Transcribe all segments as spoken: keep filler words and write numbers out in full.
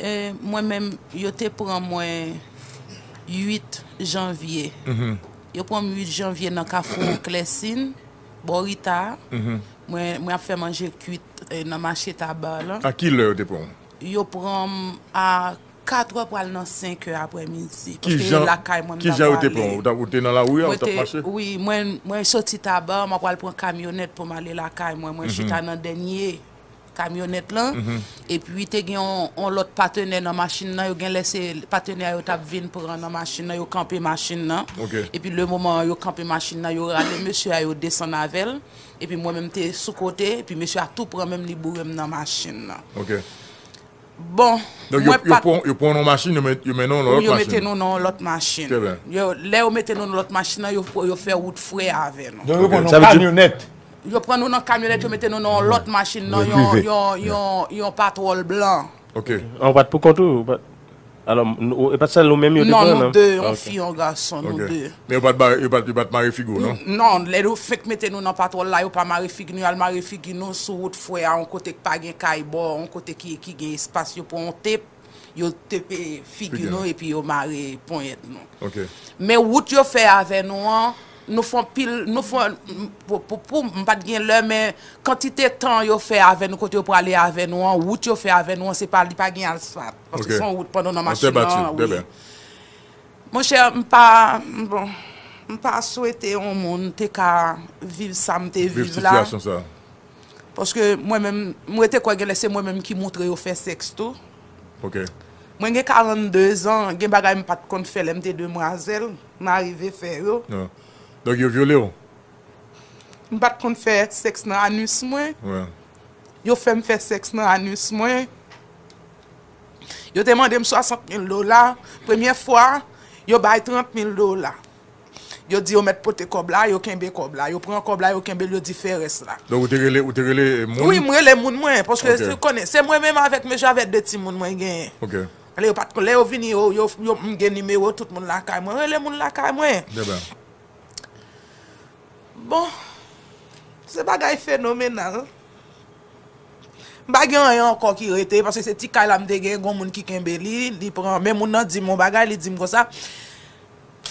E, mwen menm, yo te pran mwen uit janvye. Yo pran m uit janvye nan Kafou Klèsin, bò Rita. Mwen, mwen ap fè manje kwit, e, nan mache Taba lan. A ki lè yo te pran w? Yo pran m a katrè pral nan senkè aprèmidi. Paske lakay mwen m t ap prale. Ou te nan lari a, ou t ap mache? Wi, mwen, mwen soti Taba, mwen pral pran kamyonèt pou m ale lakay mwen. Mwen chita nan dènye kamyonèt lan. Epi te gen yon, yon lòt patenè nan machin nan. Yo gen lè se patenè a yo t ap vin pran nan machin nan, yo kanpe machin nan. Epi le moman yo kanpe machin nan, yo rale mesye a, yo desann avè l. Epi mwen menm te sou kote, epi mesye a tou pran men m, li boure m nan machin nan. Bon, donk, yo, mwen yo pa t pran, yo pran yon machin, yo met, yo mennen w nan yon lòt machin. Yo mete nou nan yon lòt machin. Trè byen. Yo, lè yo mete nou nan lòt machin nan, yo, yo fè wout frè avè nou. Donk, yo pran nou nan kamyonèt. Yo pran nou nan kamyonèt, yo mete nou nan yon lòt machin, nan yon, yon, yon, yon patwòl blan. Ok. An, ou pa t pou kont ou? Ou pa t, alò, nou, e pa t sèl ou menm yo te pran, non? Non, nou de, yon fi, yon gason, nou de. Men yo pa t bare, yo pa t, yo pa t mare figi w, non? Non, lè yo fenk mete nou nan patwòl la, yo pa mare figi nou, y al mare figi nou sou wout frè a, yon kote k pa gen kay bò, yon kote ki, ki gen espas, yo pran yon tep, yo tepe figi nou, epi yo mare ponyèt nou. Men wout yo fè avè nou an, nou fè anpil, nou fè, pou, pou, pou, m pa t gen lè, men kantite tan yo fè avè nou, kote yo prale avè nou an, wout yo fè avè nou an, se pa, li pa gen asfalt. Paske se yon wout pandan nan machin nan, wi. Monchè, m pa, bon, m pa swete yon moun te ka viv sa m te viv la. Viv sitiyasyon sa. Paske mwen menm, m rete kwè gen lè se mwen menm ki moutre yo fè sèks tou. Ok. Mwen gen karannde zan, gen bagay m pa t konn fè lè m te demwazèl, m arive fè yo. Donk yo vyole w? M pa t konn fè sèks nan anis mwen. Yo fè m fè sèks nan anis mwen. Yo te mande m swasant mil dola. Premye fwa, yo bay trant mil dola. Yo di yo mèt pote kòb la, yo kenbe kòb la. Yo pran kòb la, yo kenbe l, yo di fè rès la. Donk ou te rele, ou te rele moun? Wi, m rele moun mwen, paske se konnen, se mwen menm avèk mesye avèk de timoun mwen genyen. Ok. Lè yo pa t, lè yo vini, yo, yo, yo, m gen nimewo tout moun lakay mwen. Rele moun lakay mwen. Trè byen. Bon, se bagay fenomenal. M pa gen anyen ankò ki rete, paske se ti kay la m te gen, gon moun ki kenbe li, li pran, men moun nan di m yon bagay, li di m konsa,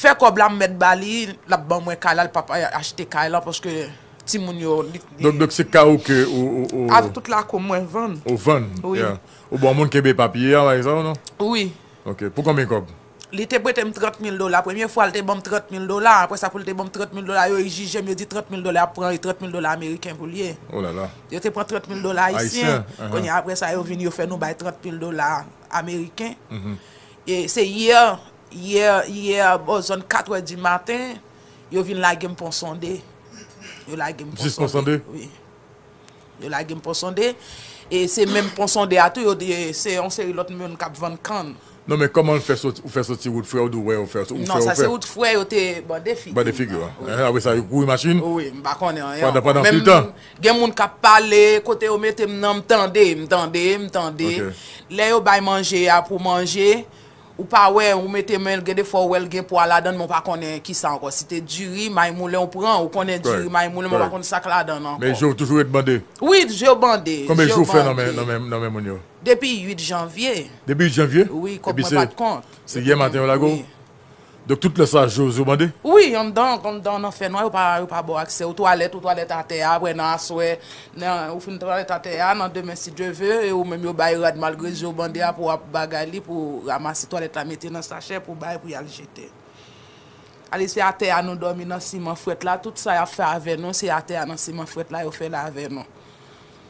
fè kòb la m mèt ba li, l ap ban mwen kay la, l p ap achte kay la, paske timoun yo, li, li. Donk, donk se kay ou ke ou, ou, ou. Avèk tout lakou mwen vann. Ou vann? Wi. Ou ban moun kenbe papye a, pa egzanp, non? Wi. Ok, pou konbyen kòb? Li te prete m trant mil dola. Premye fwa, l te ban m trant mil dola. Apre sa, pou l te ban m trant mil dola, yo jije m, yo di trant mil dola ap pran, e trant mil dola ameriken pou l ye. Oh là là. Yo te pran trant mil dola ayisyen. Ayisyen, ahan. Kounye a, apre sa, yo vin, yo fè nou bay trant mil dola ameriken. Mhm. E se yè, yè, yè, bò zòn katrè di maten, yo vin lage m Pon Sonde. Yo lage m Pon Sonde. Jis Pon Sonde? Wi. Yo lage m Pon Sonde. E se menm Pon Sonde a tou, yo di, se yon seri lòt moun k ap vann kann. Non, men kòman l fè soti, ou fè soti wout frè, ou di w wè yo fè, ou fè, ou fè? Non, sa se wout frè, yo te bande figi m. Bande figi w, wi. Apre sa, yo kouri machin? Wi, m pa konnen anyen ankò. Pandan, pandan anpil tan? Men m, gen moun k ap pale, kote yo mete m nan, m tande, m tande, m tande. Ok. Lè yo bay manje a pou manje, ou pa wè, ou mete men l, gen de fwa ou wè l gen pwa ladan l, men ou pa konnen kisa ankò. Si te diri, may moulen ou pran, ou konnen diri, may moulen, men ou pa konn sa k ladan l ankò. Men je w toujou ret bande? Wi, je w bande. Konbyen jou w fè nan men, nan men, nan men moun yo? Depi uit janvye. Depi uit janvye? Wi, kòb mwen pa t kont. Epi se, se yè maten yo lage w? Wi. Donk tout lè sa, je w, je w bande? Wi, anndan, anndan nan fènwa, yo pa, yo pa ba w aksè. Ou twalèt, ou twalèt atè a, apre nan aswè, nan, ou fin twalèt atè a, nan demen, si Dye ve, e ou menm yo bay rad malgre je w bande a pou w ap bagay li, pou w ranmase twalèt la, mete nan sachè, pou w bay, pou y al jete. Ale, se atè a nou dòmi nan siman frèt la, tout sa y ap fè avè nou, se atè a nan siman frèt la yo fè l avè nou.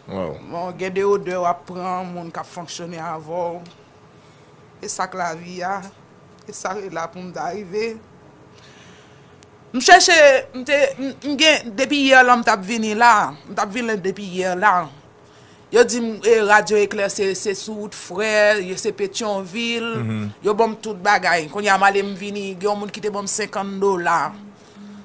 Wow. Bon, gen de odè w ap pran, moun k ap fonksyone avè w. E sa k lavi a, e sa k la pou m ta rive. M chèche, m te, m, m gen, depi yè la m t ap vini la, m t ap vini depi yè la. Yo di m, e, Radyo Eklè se, se sou wout frè, yo se Petyonvil, yo ban m tout bagay. Kounye a m ale m vini, gen yon moun ki te ban m senkant dola.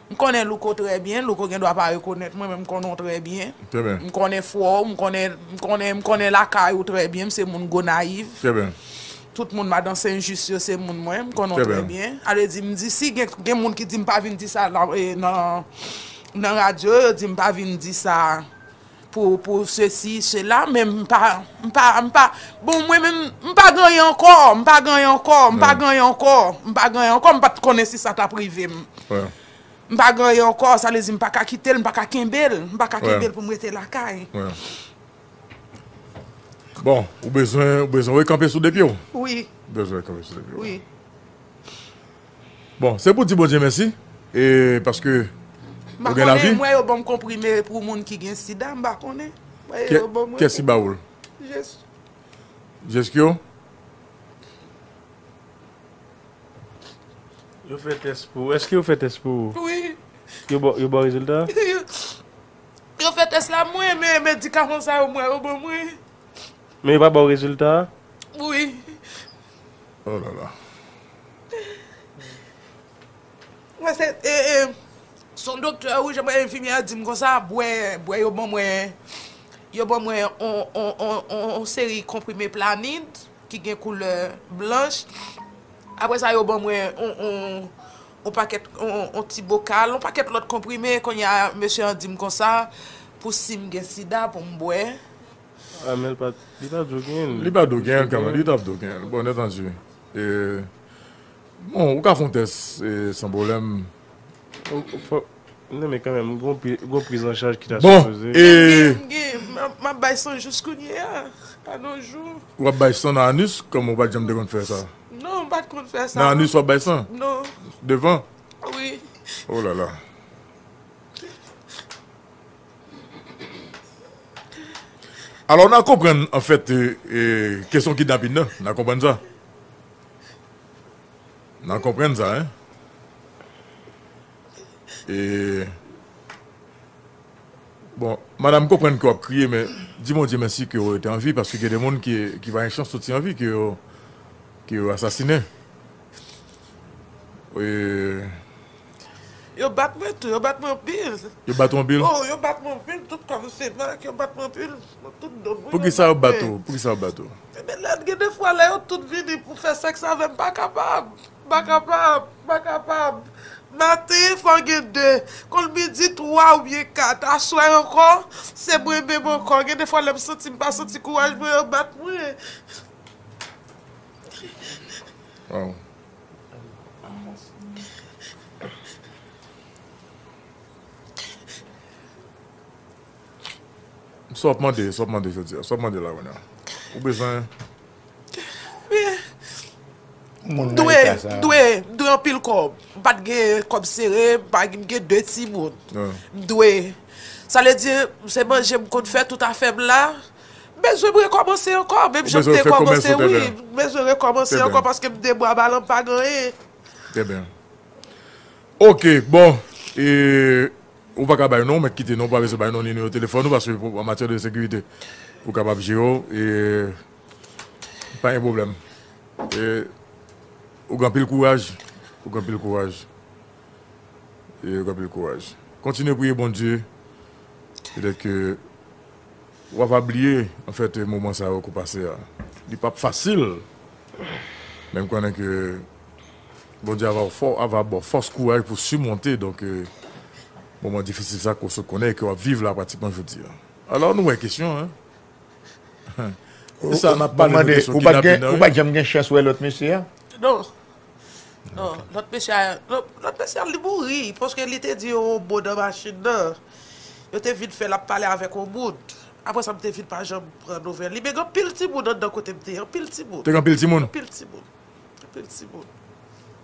M konnen Louko trè byen, Louko gen dwa pa rekonèt mwen, men m konnen w trè byen. Trè byen. M konnen fò w, m konnen, m konnen, m konnen lakay ou trè byen, m se moun Gonayiv. Trè byen. Tout moun madan Sen Jis yo se moun mwen, m konnen w trè byen. Trè byen. Ale di, m di, si gen, gen moun ki di m pa vin di sa nan, e, nan, nan radyo, yo di m pa vin di sa. pou, pou sesi, sela, men m pa, m pa, m pa, bon, mwen menm, m pa gen anyen ankò, m pa gen anyen ankò, m pa gen anyen ankò, m pa gen anyen ankò, m pa t konnen si sa t ap rive m. M pa gen anyen ankò, sa vle di m pa ka kite l, m pa ka kenbe l, m pa ka kenbe l pou m rete lakay. Bon, ou bezwen, ou bezwen rekanpe sou de pye w? Wi. Ou bezwen rekanpe sou de pye w. Wi. Bon, se pou di Bondye mèsi, e paske ou gen lavi. M pa konnen, m wè yo ban m konprime pou moun ki gen sida, m pa konnen. M wè yo ban m. Kiyès ki ba ou l? Jezi. Jezi ki yo? Yo fè tès pou ou. Èske yo fè tès pou ou? Wi. Yo ba, yo ba w rezilta? Yo fè tès la mwen, men medikaman sa yo mwen yo ban mwen. Men yo pa ba w rezilta a? Wi. Oh la la. Mwen se, e, e, se yon doktè, wi, jan mwen enfimyè a di m konsa, bwè, bwè yo ban mwen, yo ban mwen on, on, on, on, on seri konprime Planid ki gen koulè blanch. Apre sa, yo ban mwen on, on, on pakèt, on, on ti bokal, on pakèt lòt konprime. Kounye a, mesye an di m konsa, pou si m gen sida, pou m bwè. Ah, men li pa, li pa di w genyen l. Li pa di w genyen l, kanmenm. Li t ap di w genyen l. Bon, entanji. E, bon, ou ka fè yon tès, e, san pwoblèm. Ou, ou fò, non, men kanmenm, gon pri-, gon priz an chaj ki ta sipoze. Bon, e, M, m, m ap bay san jis kounye a, pa nan jou. W ap bay san nan anis, kòm ou pa t janm te konn fè sa? Non, m pa t konn fè sa, non. Nan anis w ap bay san? Non. Devan? Wi. Oh la la. Alò, n a konprann, anfèt, e, e, kesyon kidnapin nan. N a konprann sa. N a konprann sa, en. E, bon, madanm, m konprann ke w ap kriye, men di Bondye mèsi ke w rete an vi, paske gen de moun ki, ki pa gen chans soti an vi, ke yo, ke yo asasinen. E, Yo bat mwen tou, yo bat mwen anpil. Yo bat ou anpil? Oh, yo bat mwen anpil, tout kò m se mak, yo bat mwen anpil, nan tout do m wi. Poukisa yo bat ou? Poukisa yo bat ou? Ebyen, lè, gen de fwa, lè yo tout vini pou fè sèks avè m, m pa kapab. M pa kapab, m pa kapab. Maten, fò gen de. Kon l midi, twa oubyen kat. Aswè ankò, se mwen menm ankò. Gen de fwa, lè m santi m pa santi kouraj mwen, yo bat mwen. Waw. Sa w ap mande, sa w ap mande jodi a, sa w ap mande la kounye a? Ou bezwen? M dwe, m dwe, m dwe anpil kòb. M pa t gen kòb sere, m pa, m gen de timoun. M dwe. Sa vle di, se manje m konn fè tout afè m la. M bezwen rekòmanse ankò, menm jan m te kòmanse, wi. M bezwen rekòmanse ankò paske m de bwa balan, m pa gen anyen. Trè byen. Ok, bon. E, ou pa ka bay non, ou mèt kite non, ou pa bezwen bay non, nimewo telefòn ou, paske pou, an matyè de sekirite, ou kapab jere w, e, pa gen pwoblèm. E, ou gen anpil kouraj, ou gen anpil kouraj. E, ou gen anpil kouraj. Kontinye priye Bondye, petèt ke w ava bliye, anfèt, moman sa yo ke w pase a. Li p ap fasil, men m konnen ke Bondye ava fò, ava ba w fòs, kouraj pou simonte, donk, e, moman difisil sa ke w sot konnen e ke w ap viv la pratikman jodi a. Alò, nou wè kesyon, en. Se sa, n ap pale de kesyon kidnapin nan, wi. Ou pa t janm gen chans wè lòt mesye a? Non. Non, lòt mesye a, lòt, lòt mesye a, li mouri, paske li te di yon mo nan machin nan. Yo te vin fè l ap pale avèk yon moun. Apre sa, m te vin pa janm pran nouvèl li. Men gen anpil timoun anndan kote m te ye, anpil timoun. Te gen anpil timoun? Anpil timoun. Anpil timoun.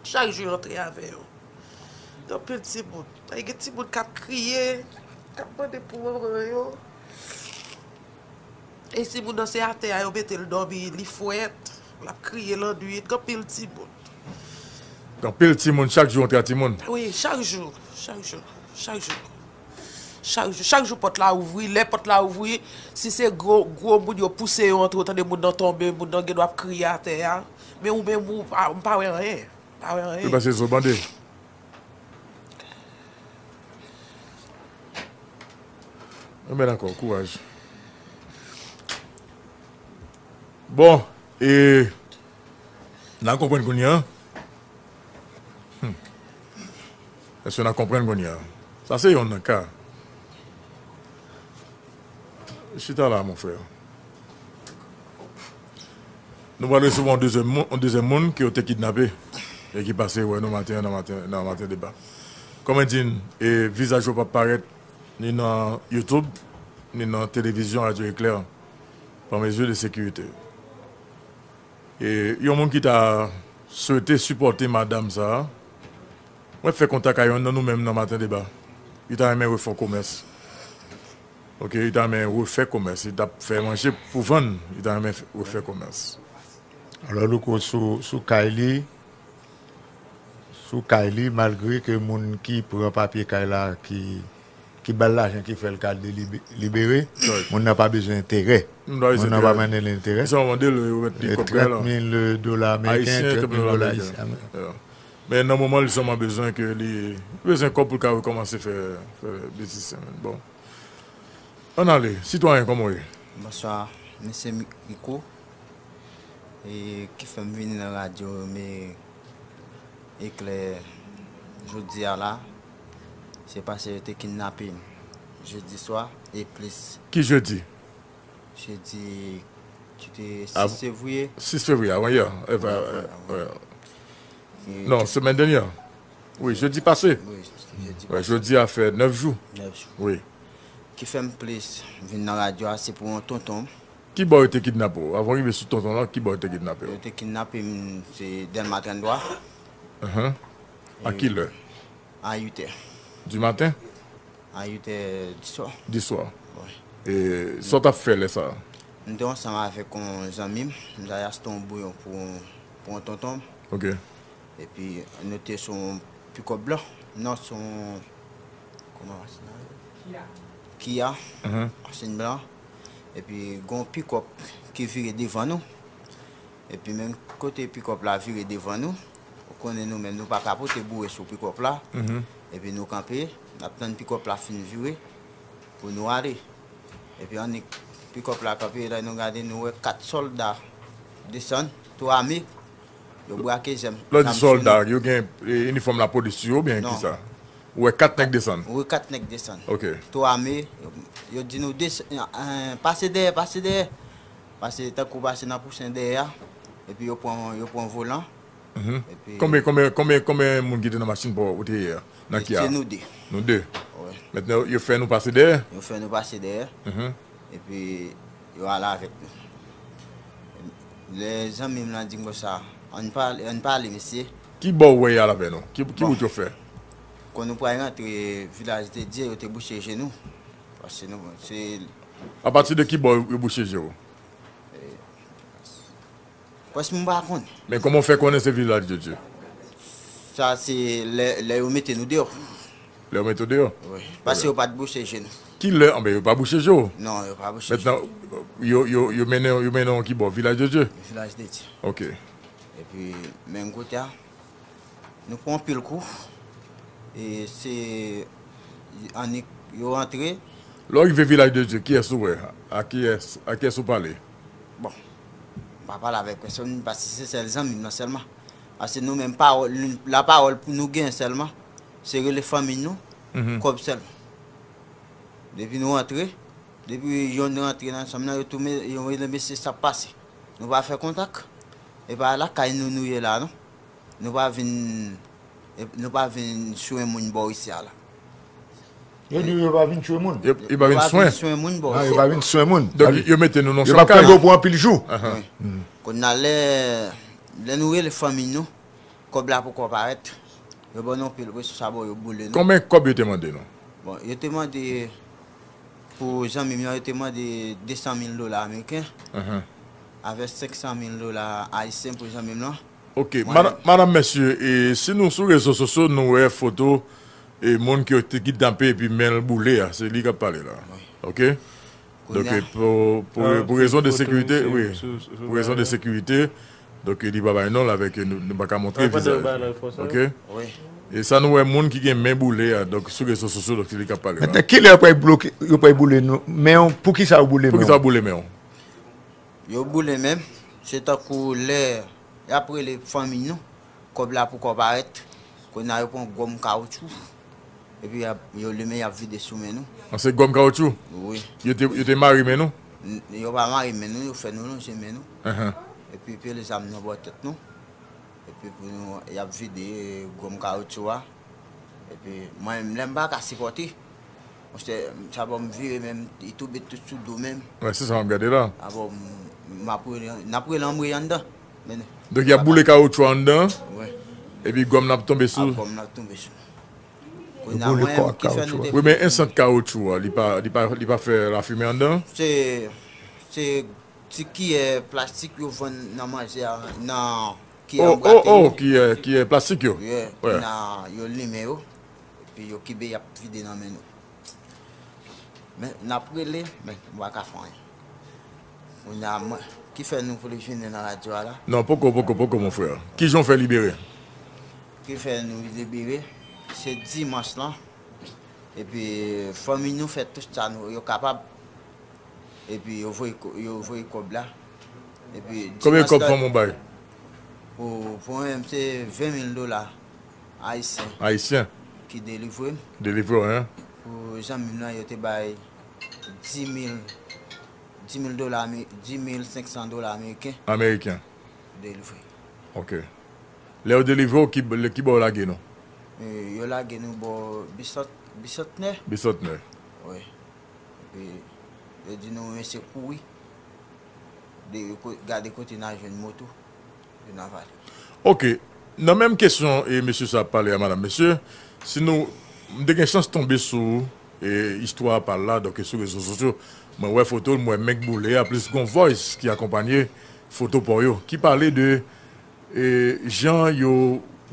Chak jou yo antre avè yo. Gen anpil timoun. Gen timoun k ap kriye, k ap mande pou manman yo. E timoun nan se atè a yo mete l dòmi, li frèt, l ap kriye lannwit, gen anpil timoun. Gen anpil timoun, chak jou antre a timoun? Wi, chak jou, chak jou, chak jou. Chak jou, chak jou pòt la ouvri, lè pòt la ouvri, si se gwo, gwo moun yo pouse yo antre, ou tande moun nan tonbe, moun nan gen dwa ap kriye atè a. Men ou menm ou pa, m pa wè anyen, m pa wè anyen. Yo panse zo bande. Enben dakò, kouraj. Bon, e, n a konprann kounye a. Hmm. Èske n a konprann kounye a? Sa se yonn nan ka. Chita la, mon frè. Nou pral resevwa yon dezyèm moun, yon dezyèm moun ke yo te kidnape e ki pase wè nou maten an nan maten, nan maten deba. Kòm mwen di n, e vizaj yo p ap parèt ni nan YouTube, ni nan televizyon Radyo Eklè, pa mezi de sekirite. E yon moun ki ta swete sipòte madanm sa a, mwen fè kontak a yonn nan nou menm nan maten deba. Li ta renmen refè yon komès. Ok, li ta renmen refè komès. Li t ap fè manje pou vann, li ta renmen refè komès. Alò, Louko, sou, sou kay li, sou kay li, malgre ke moun ki pran papye kay la, ki, ki ba l lajan, ki fè l ka delibe-, libere, moun nan pa bezwen enterè. Moun nan pa mande l enterè. Trant mil dola ameriken, trant mil dola ayisyen. Men nan moman, li sèlman bezwen ke li bezwen kòb pou l ka rekòmanse fè, fè biznis li menm. Bon. Ann ale, sitwayen, kòman w ye? Bonswa, mesye Rico. E ki fè m vini nan radyo, men eklè jodi a la, se paske yo te kidnape m jedi swa, e plis. Ki jedi? Jedi, ki te sis fevriye. Sis fevriye, avan yè. Non, semèn dènyè. Wi, jedi pase. Wi, jedi pase. Jodi a fè nèf jou. Nèf jou. Wi. Ki fè m plis vin nan radyo a, se pou yon tonton m. Ki bò yo te kidnape w? Avan rive sou tonton lan, ki bò yo te kidnape w? Yo te kidnape m, se Dèlma trannde twa. A ki lè? A uit è. Du matin? A uit è di swa. Di swa. Wi. E sa w t ap fè lè sa a? M te ansanm avèk yon zanmi m, m t al achte yon bouyon pou, pou yon tonton m. Ok. Epi nou te sou yon pikòp blan. Non, sou yon, kòman machin nan rele? Kia. Kia. Machin blan. Epi gon pikòp ki vire devan nou. Epi menm kote pikòp la vire devan nou, ou konnen nou menm nou pa ka pote boure sou pikòp la. Epi nou kanpe, n ap tann pikòp la fin vire pou nou ale. Epi annik pikòp la kanpe, lè nou gade, nou wè kat sòlda desann, tou ame, yo brake zam. Lè w di sòlda, yo gen, e, inifòm lapolis sou yo oubyen kisa? Ou wè kat nèg desann? Wi, kat nèg desann. Ok. Tou ame, yo, yo di nou des-, eh, pase dèyè, pase dèyè. Pase tankou pase nan pousen dèyè a. Epi yo pran, yo pran volan. Epi konbyen, konbyen, konbyen, konbyen moun ki te nan machin pa w ou te ye a? Nan Kia? Se nou de. Nou de. Wi. Mentnan, yo fè nou pase dèyè? Yo fè nou pase dèyè. Epi yo ale avèk nou. Lè zanmi m lan di m konsa, ann pale, ann pale, mesye. Ki bò w wè y al avè nou? Ki, ki wout yo fè? Kon nou pral rantre Vilaj de Dye, yo te bouche je nou. Paske nou, se Apati de ki bò yo bouche je w? Prèske m pa konn. Men kòman w fè konnen se Vilaj de Dye? Sa se lè, lè yo mete nou deyò. Lè yo mete w deyò? Wi. Paske yo pa t bouche je nou. Ki lè? Anben, yo pa bouche je w? Non, yo pa bouche je. Mentnan, yo, yo, yo mennen, yo mennen w ki bò? Vilaj de Dye? Vilaj de Dye. Ok. Epi, menm kote a, nou pran anpil kou. E se annik yo rantre. Lè w rive Vilaj de Dye, kiyès ou wè? A kiyès, a kiyès ou pale? Bon, m pa pale avèk pèsonn, paske se sèl zanmi m nan sèlman. Paske nou menm, pawòl, lapawòl pou nou gen sèlman, se rele fanmi nou, kòb sèlman. Depi nou rantre, depi yonn rantre nan chanm nan, yo tou me-, yo rele mesye sa pase. Nou pa fè kontak. E pa lakay nou nou ye la, non. Nou pa vin, nou pa vin swen moun bò isi a la. Yo di yo pa vin swen moun. Yo, yo pa vin swen. Yo pa vin swen moun bò isi a. Yo pa vin swen moun. Donk, yo mete nou nan chanm kay. Yo pa fè gwo pou anpil jou. Wi. Kounye a lè, lè nou rele fanmi nou, kòb la poko parèt. Yo ban nou anpil presyon sa bò, yo boule nou. Konbyen kòb yo te mande nou? Bon, yo te mande pou zanmi m nan, yo te mande de san mil dola ameriken. Avèk senk san mil dola ayisyen pou zanmi m nan. Ok, madanm, mesye, e si nou sou rezo sosyo, nou wè foto e moun ki te kidnape epi men l boule a, se li k ap pale la. Wi. Ok? Donk, pou, pou, pou rezon de sekirite, wi, pou rezon de sekirite, donk, li pa bay non l avèk, nou, nou pa ka montre vizaj. Ok? Wi. E sa nou wè moun ki gen men boule a, donk, sou rezo sosyo, donk, se li k ap pale la. Mentnan, kilè yo pral bloke, yo pral boule nou men w? Poukisa yo boule men w? Poukisa yo boule men m? Se tankou lè y ap rele fanmi nou, kòb la poko parèt. Kounye a yo pran gòm kawotchou, Epi y ap, yo limen, y ap vide sou men nou. An se gòm kawotchou? Wi. Yo te, yo te mare men nou? N- Yo pa mare men nou, yo fè nou lonje men nou. Ahan. Epi pile zam nan bò tèt nou. Epi pou nou, y ap vide gòm kawotchou a. Epi mwen menm, lè m pa ka sipòte, monchè, sa bon, m vire menm, li tonbe tout sou do menm. Wè, se sa m ap gade la. A bon, m ap rele, n ap rele anmwe anndan. Men, Donk, y ap boule kawotchou anndan, wi, epi gòm nan ap tonbe sou. Gòm nan ap tonbe sou. Yo Kounye a, boule mwen, kò ak ki fè nou kawotchou a. Te Wi, men ensant kawotchou a, li pa, li pa, li pa fè lafimen anndan? Se, se ti kiyè plastik yo vann nan manje a, nan kiyè Oh, an oh, bwate oh, yo. Kiyè, kiyè plastik yo? Yeah, Wè. Kounye a, yo limen yo, epi yo kenbe, y ap vide nan men nou. Men, n ap rele, men nou pa ka fè anyen. Kounye a, mwen, ki fè nou vle vini nan radyo a la? Non, poko, poko, poko, mon frè. Kijan w fè libere? Ki fè nou libere? Se dimanch lan. Epi, fanmi nou fè tout sa nou, yo kapab. Epi, yo voye ko- yo voye kòb la. Epi, Konbyen dimanch kòb la, fanmi w bay? Pou, pou mwen menm, se ven mil dola ayisyen Ayisyen? Ki delivre m. Delivre w, hein? Pou zanmi m nan, yo te bay dis mil, dis mil dola, ame- dis mil senk san dola ameriken. Ameriken. Delivre. Ok. Lè yo delivre w, ki, ki bò yo lage nou? E, yo lage nou bò Bisant-, Bisantnè. Bisantnè. Wi. Epi, yo di nou, mesye, kouri. De, ko- gade kote n a jwenn moto. Yo nan vale. Ok. Nan menm kesyon, e mesye sa ap pale a madanm mesye, si nou, m te gen chans tonbe sou e, istwa pa l la, donk, sou rezo sosyo, mwen wè foto l, mwen wè men k boule a, plis gon voice ki akonpanye foto pa w yo, ki pale de e, jan yo,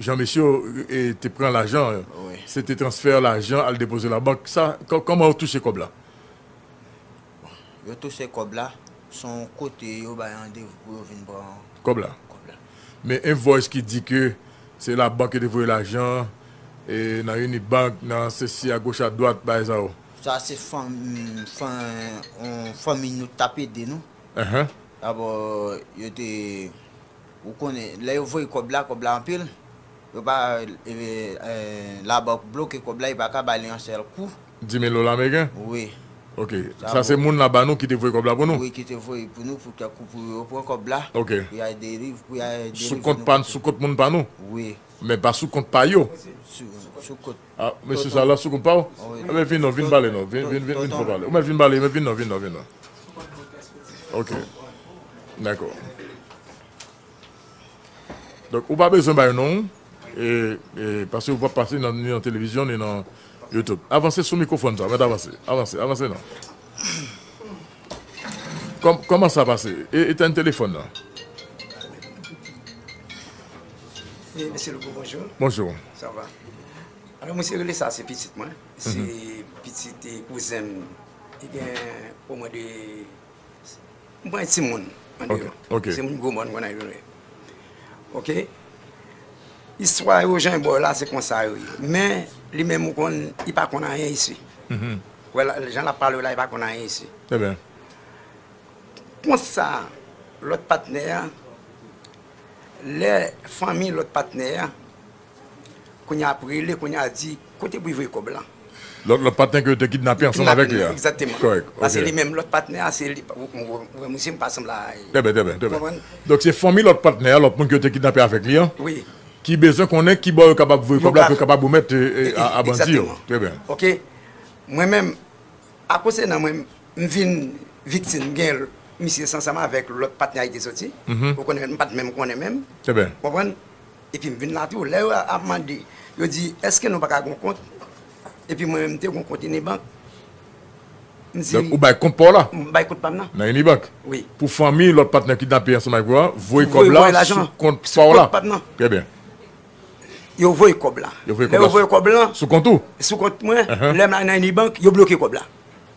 jan mesye yo e, te pran lajan, Wi. Se te transfè lajan al depoze labank. Sa, kò- kòman yo touche kòb la? Yo touche kòb la, se yon kote yo bay randevou pou yo vin pran Kòb la. kòb la. Men en voice ki di ke se labank yo te voye lajan, e, nan Unibank, nan sesi a goch a dwat, bagay sa yo. Sa se fanm, fanm, yon fanmi nou t ap ede nou. Ahan. Dabò, yo te, ou konnen, lè yo voye kòb la, kòb la anpil, yo pa, e, e, labank bloke kòb la, yo pa ka ba li an sèl kou. Dis mil dola ameriken? Wi. Ok. Sa Sa se bon. Moun la ba nou ki te voye kòb la pou nou? Wi, ki te voye pou nou, pou kèk kou pou yo pran kòb la. Ok. Pou y al deliv-, pou y al Sou delivre kont nou pa, kote. Sou kont moun pa nou? Wi. Men pa sou kont pa yo? Sou, sou kont Ah, mesye sa la sou kont pa w? Wi. Enben, vin non, vin pale non. Vin, vin, vin, vin fò pale. Ou mèt vin pale, men vin non, vin non, vin non. Ok. Dakò. Donk, ou pa bezwen bay non w, e, e, paske ou p ap pase nan, ni nan televizyon, ni nan YouTube. Avanse sou mikwofòn sa, mèt avanse. Avanse, avanse non. Kòm-, kòman sa pase? E, etèn telefòn nan. E, mesye Louko, bonjou. Bonjou. Sa va? Alò, mwen se rele sa, se pitit mwen. Se pitit, e, kouzen m. Li gen omwen de, mwen pran timoun andeyò. Ok, ok. Se moun gwo mòn, mwen nan yo. Ok? Istwa yo, jan yo ba w la, se konsa yo ye. Men, li menm, ou konn, li pa konn anyen isi. Mhm. Wè, la, jan l ap pale w la, li pa konn anyen isi. Trè byen. Konsa, lòt patnè a, lè fanmi lòt patnè a, kounye a ap rele, kounye a di, kote pou l voye kòb la? Lòt, lòt patnè ke yo te kidnape ansanm avèk li a. Egzakteman. Kòrèk, Paske ok. Li menm, lòt patnè a, se li, ou, ou, ou, ou, misye m pa sanble a. Trè byen, trè byen, trè byen. Konprann? Donk, se fanmi lòt patnè a, lòt moun ke yo te kidnape avèk li an, Wi. Ki bezwen konnen ki bò yo kapab voye Yo kòb la, ka- pou yo kapab remèt, e, e, a, a bandi yo. Egzakteman. Trè byen. Ok. Mwen menm, Akoz se nan mwen, m vin viktim, m gen misye ansanm avèk lòt patnè a li te soti. Mhm. Ou konnen, m pa t menm konnen menm. Trè byen. Konprann? Epi m vin la tou. Lè yo ap mande, yo di, èske nou pa ka gon kont? Epi mwen menm, m te gon kont Unibank. M di, Donk, ou bay kont pa w la? M bay kont pa m nan. Nan Unibank? Wi. Pou fanmi lòt patnè kidnape ansanm avèk ou a, voye Voye, kòb la voye lajan sou kont sou pa w la? Kont pa m nan. Trè byen. Yo voye kòb la. Yo voye Lè kòb yo la voye kòb la, sou kont ou? Sou kont mwen, Ahan. Lè m al nan Unibank, yo bloke kòb la.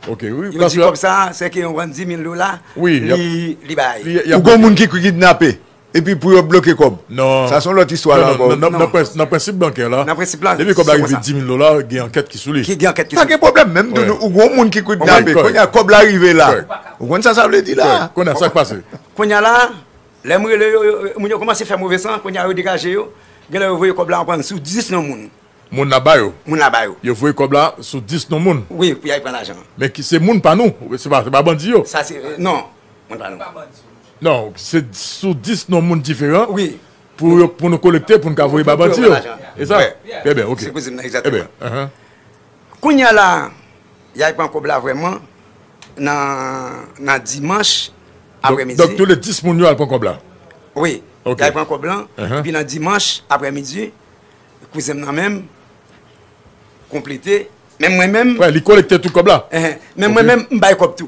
Ok, wi, Yo di paske kòb sa, se ke yon grann dis mil dola, Wi, y ap li, li bay. Li, y ap Ou gon moun ki kidnape, epi pou yo bloke kòb. Non. Sa se yon lòt istwa la ankò. Non, non, nan, nan, nan prens-, nan prensip bankè la, Nan prensip la, depi kòb la se rive konsa. Dis mil dola, gen ankèt ki sou li. Ki gen ankèt ki Pa sou gen li. pwoblèm, menm Wi. tou, ou gon moun ki kidnape, Kòrèk. Kounye a kòb la rive la. Kòrèk. Ou konn sa sa vle di la? Kòrèk. Kounye a, sa k pase? Kounye a la, Lè m rele yo, yo, yo, moun yo kòmanse fè move san, kounye a yo degaje yo. Genlè yo voye kòb la ankò sou dis nan moun. Moun la ba yo. Moun la ba yo. Yo voye kòb la sou dis non moun. Wi, pou y al pran lajan an. Men ki se moun pa nou, se pa, se pa bandi yo. Sa se, non, moun pa nou. Non, se sou dis non moun diferan. Wi. Pou yo, pou nou kolekte, pou nou ka voye ba bandi yo. E sa? Trè byen, ok. Se koze m nan, egzakteman. Kounye a la, y al pran kòb la vrèman nan, nan dimanch aprèmidi. Donk, tou le dis moun yo al pran kòb la? Wi. Y al pran kòb lan, epi nan dimanch aprèmidi, kouzen m nan menm, konplete. Men mwen menm. Wè, li kolekte tout kòb la? Enhen. Men mwen menm, m bay kòb tou.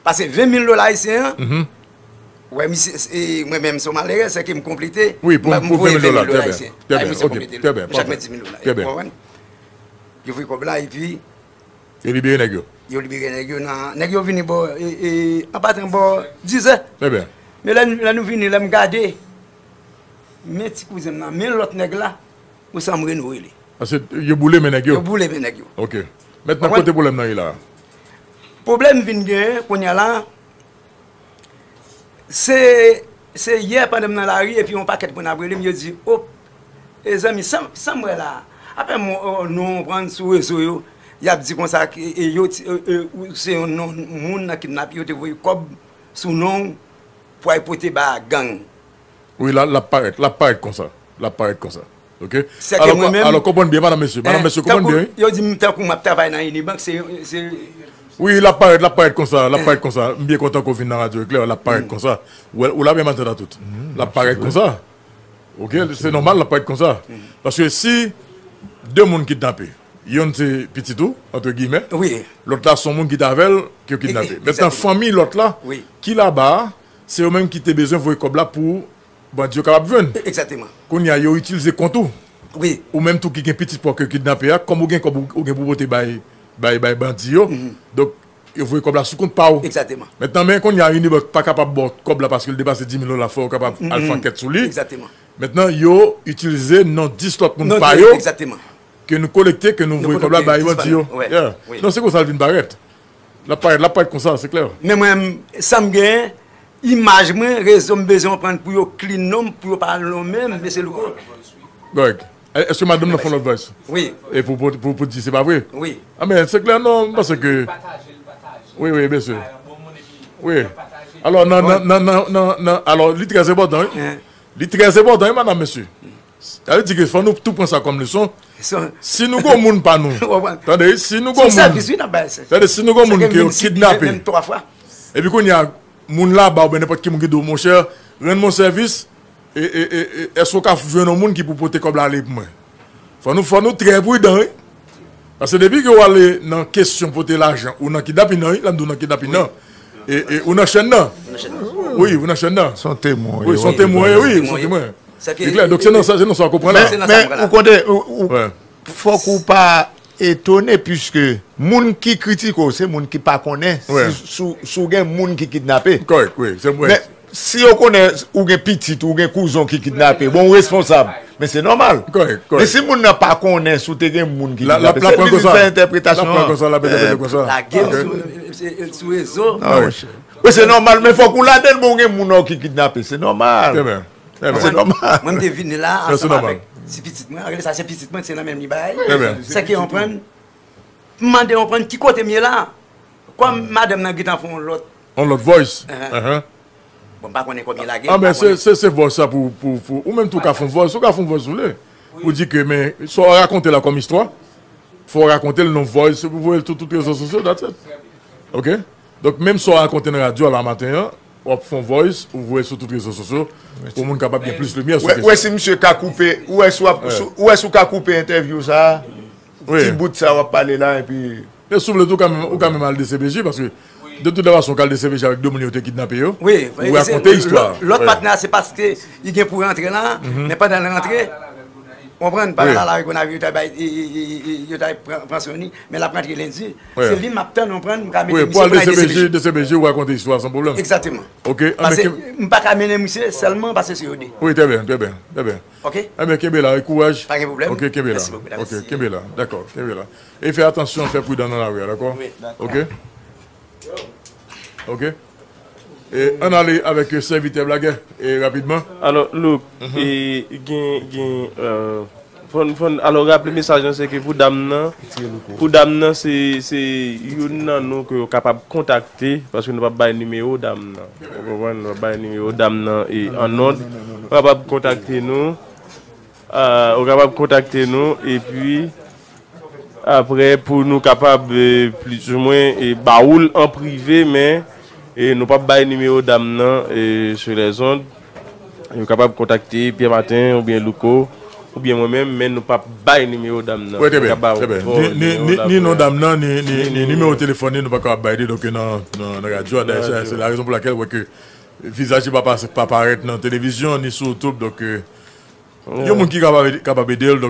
Pase ven mil dola ayisyen an, wè, misye, e, mwen menm, se yon malerè, sèke m konplete, m voye ven mil dola ayisyen. Trè byen, ok, trè byen. Chak mwen di mil dola. Trè byen. Ou konprann? Yo voye kòb la, epi. Yo libere nèg yo. Yo libere nèg yo nan. Nèg yo vini bò, e, e, an patan bò dizè. Trè byen. Men lè, lè nou vini, lè m gade, men ti kouzen m nan, men lòt nèg la, ou sa m reno rele. Paske yo boule men nèg yo. Yo boule men nèg yo. Ok. Mentnan, kote pwoblèm nan ye la a? Pwoblèm vin genyen kounye a la a, se, se yè pandan m nan lari epi yon pakèt moun ap rele m, yo di, o, e zanmi, sa, sa m wè la a? Apre m, o, nou konprann sou rezo yo, y ap di konsa, e, e, yo, e, e, ou se yon non, moun nan kidnape, yo te voye kòb sou non w pou al pote ba gang. Wi, l ap parèt, l ap parèt konsa. L ap parèt konsa. Ok? Sèke mwen menm. Alò, konprann byen, madanm, mesye. Madanm, mesye, konprann byen, wi. Yo di m tankou m ap travay nan Unibank, se, se. Wi, l ap parèt, l ap parèt konsa, l ap parèt konsa. M byen kontan ke w vin nan radyo Eklè, l ap parèt konsa. Ou wè, ou la menm antann a tout. L ap parèt konsa. Ok? Se nòmal, l ap parèt konsa. Paske si de moun kidnape, yonn se pitit ou, antre giyimè, lòt la se yon moun ki t avè l, ke yo kidnape. Mentnan, fanmi lòt la, ki laba a, se yo menm ki te bezwen voye kòb la pou bandi yo kapab jwenn. Egzakteman. Kounye a, yo itilize kont ou. Wi. Ou menm tou ki gen pitit pa w ke yo kidnape a, kòm ou gen kòb ou, ou gen pou pote bay, bay, bay bandi yo. Donk, yo voye kòb la sou kont pa w. Egzakteman. Mentnan, men kounye a, Unibank pa kapab ba w kòb la paske l depase dis mil dola, fò w kapab al fè ankèt sou li. Egzakteman. Mentnan, yo itilize non dis lòt moun pa yo. Non, egzakteman. Ke nou kolekte, ke nou voye kòb la bay bandi yo. Non, se konsa l vin parèt. L ap parèt, l ap parèt konsa, se klè. Men mwen, sa m genyen, imaj mwen, rezo m bezwen pran pou yo clean non m, pou yo pa nonmen m, mesye Louko. Kòrèk. Èske madanm nan fè yon lòt voice? Wi. E pou, pou, pou, pou di se pa vre? Wi. A men, se klè, non, m panse ke. Wi, wi, byen si. Wi. Alò, nan, nan, nan, nan, nan, nan, alò, li trè enpòtan, wi. Li trè enpòtan, wi, madanm, mesye. Sa vle di ke fò nou tou pran sa kòm leson. Si nou gon moun pa nou, tande, si nou gon moun, tande, si nou gon moun ke yo kidnape, epi kounye a, moun laba oubyen nenpòt ki moun ki di w, monchè, rann mwen sèvis, e, e, e, e, èske w ka jwenn yon moun ki pou pote kòb la ale pou mwen? Fò nou, fò nou trè pridan, wi. Paske depi ke w ale nan kesyon pote lajan, ou nan kidnapin nan, wi, la m di w nan kidnapin nan. E, e, ou nan chèn nan. Wi, ou nan chèn nan. Se yon temwen. Wi, se yon temwen, wi, se yon temwen. Se klè, donk se nan sa, se nan sa w konprann la. Men, men, ou konnen, ou, ou, fòk ou pa etone, piske moun ki kritike w, se moun ki pa konnen si, si, si w gen moun ki kidnape. Kòrèk, wi, se vre. Men, si yo konnen ou gen pitit, ou gen kouzin w ki kidnape, bon, ou responsab. Men se nòmal. Kòrèk, kòrèk. Men si moun nan pa konnen si w te gen moun ki kidnape, se li ki fè entèpretasyon an. L ap pran konsa, l ap entèprete konsa. Lage l sou, sou rezo. Wi, se nòmal, men fòk ou ladann, bon, ou gen moun ou ki kidnape, se nòmal. Trè byen. Trè byen. Se nòmal. Mwen, m te vini la ansanm avèk ti pitit mwen. An rele sa se pitit mwen, se nan menm li bay. Trè byen. Sèke yon prann, m mande yon prann ki kote m ye la. Kòm madanm nan gentan fè yon lòt. Yon lòt voice. Bon, m pa konnen kòm li lage. A, men se, se, se voice sa pou, pou, pou, ou menm tou ka fè yon voice, ou ka fè yon voice si w vle. Pou di ke, men, sa w rakonte la kòm istwa, fò w rakonte l nan voice, pou voye l sou tout rezo sosyo, that's it. Ok? Donk, menm sa w rakonte nan radyo a la maten an, w ap fè yon voice, ou voye sou tout rezo sosyo, pou moun kapab gen plis limyè sou kesyon. Ou wè si misye ka koupe, ou wè si w ap, ou wè si w ka koupe entèvyou sa a, ti bout sa w ap pale la, epi. Men si w vle tou, ou ka menm, ou ka menm al D C P J, paske de tout fason, w ka al D C P J avèk de moun yo te kidnape yo, ou rakonte istwa a. Lòt patnè a, se paske li gen pou rantre la, men pandan l rantre, Konprann? Pandan l al Lagonav, yo t al bay, yo t al pran, pran swen li, men l ap rantre lendi. Se li m ap tann, konprann, m ka mete misye pou l al D C P J. D C P J, ou rakonte istwa san pwoblèm. Egzakteman. Ok, pase m pa ka mennen misye sèlman pase se yo de. Wi, trè byen, trè byen, trè byen. Ok. Ebyen, kenbe la, e kouraj. Pa gen pwoblèm. Ok, kenbe la. Mèsi bokou, mèsi. Ok, kenbe la. Dakò, kenbe la. E fè atansyon, fè pridan nan lari a, dakò? Wi, dakò. Ok. Ok. E, ann ale avèk, e, sèvitè Blagè, e, rapidman. Alò, Louk, e, gen, gen, e, Fòn, fòn, alò, raple mesaj lan, se ke pou dam nan, pou dam nan, se, se youn nan nou ke yo kapab kontakte, paske nou p ap bay nimewo dam nan. Ou konprann? Nou p ap bay nimewo dam nan e annòd. Ou kapab kontakte nou. Ah, ou kapab kontakte nou, epi apre, pou nou kapab, eh, plizoumwen, eh, ba ou l an prive, men, eh, nou p ap bay nimewo dam nan, eh, sou lèzond. Yo kapab kontakte Pierre Martin oubyen Louko, oubyen mwen menm, men nou p ap bay nimewo dam nan. Wi, trè byen, trè byen. Ni, ni, ni, ni non dam nan, ni, ni, ni nimewo telefòn li, nou pa kapab bay li, donk, nan, nan, nan radyo a. Dayè, se, se la rezon pou lakèl, wè ke vizaj li pa, pa, pa parèt nan televizyon, ni sou YouTube, donk, eh, yon moun ki kapab, kapab ede l, donk,